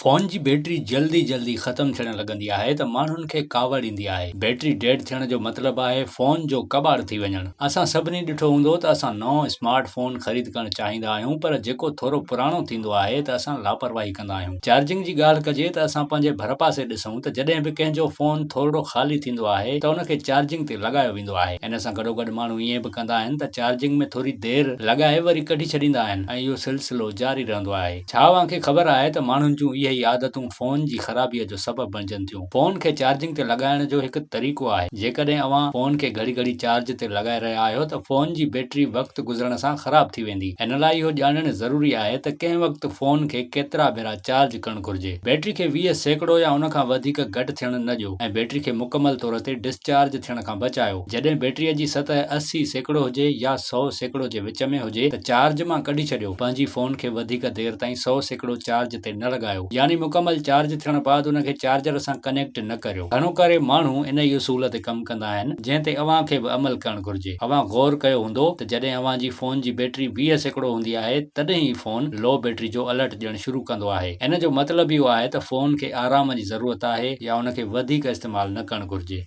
Phone جي battery جلدي جلدي ختم ٿيڻ لڳندي آهي ته ماڻهن کي ڪاوڙ ايندي آهي. بيٽري ڊيڊ ٿيڻ جو مطلب آهي فون جو ڪٻاڙ ٿي وڃڻ. اسان سڀني ڏٺو هوندو ته اسان نئون اسمارٽ فون خريد ڪرڻ چاهيندا آهيون پر جيڪو ٿورو پراڻو ٿيندو آهي ته اسان لاپرواهي ڪندا آهيون. چارجنگ جي ڳالهه ڪجي ته اسان پنهنجي ڀرپاسي ڏسون ته جڏهن به ڪنهن جو فون ٿورڙو خالي ٿيندو آهي ته ان کي چارجنگ تي لڳايو ويندو آهي. ان سان گڏوگڏ ماڻهو ائين به ڪندا آهن ته چارجنگ ۾ ٿوري دير لڳائي وري ڪڍي ڇڏيندا آهن ۽ اهو سلسلو جاري رهندو آهي. ڇا اوهان کي خبر آهي ته ماڻهن جون اهي ئي عادتون فون جي خرابيء جو سبب بڻجن ٿيون. فون کي چارجنگ تي لڳائڻ جو هڪ طريقو آهي. جيڪڏهن اوهان فون کي گهڙي گهڙي چارج تي لڳائي رهيا آهيو ته فون جي بيٽري وقت گذرڻ سان خراب ٿي ويندي. ان لاء اهو ڄاڻڻ ضروري آهي ته ڪنهن وقت فون کي ڪيترا ڀيرا چارج ڪرڻ گهرجي. بيٽري کي 20% يا ان کان وڌيڪ گهٽ ٿيڻ نه ڏيو ۽ بيٽري کي مڪمل طور تي ڊسچارج ٿيڻ کان بچايو. جڏهن بيٽريء جي سطح 80% هجي يا 100% جي وچ ۾ هجي ته چارج مان ڪڍي ڇڏيو. پنهنجي فون کي وڌيڪ دير تائين 100% چارج تي نه لڳايو. يعني مڪمل چارج ٿيڻ بعد ان کي چارجر سان ڪنيڪٽ نه ڪريو. گهڻو ڪري ماڻهو ان ئي اصول تي ڪم ڪندا آهن، جنهن تي اوهان کي به عمل ڪرڻ گهرجي. اوهان غور ڪيو هوندو ته جڏهن اوهان جي فون جي بيٽري 20% هوندي آهي تڏهن ئي فون لو بيٽري جو الرٽ ڏيڻ شروع ڪندو آهي. ان جو مطلب اهو آهي ته فون کي آرام جي ضرورت آهي يا ان کي وڌيڪ استعمال نه ڪرڻ گهرجي.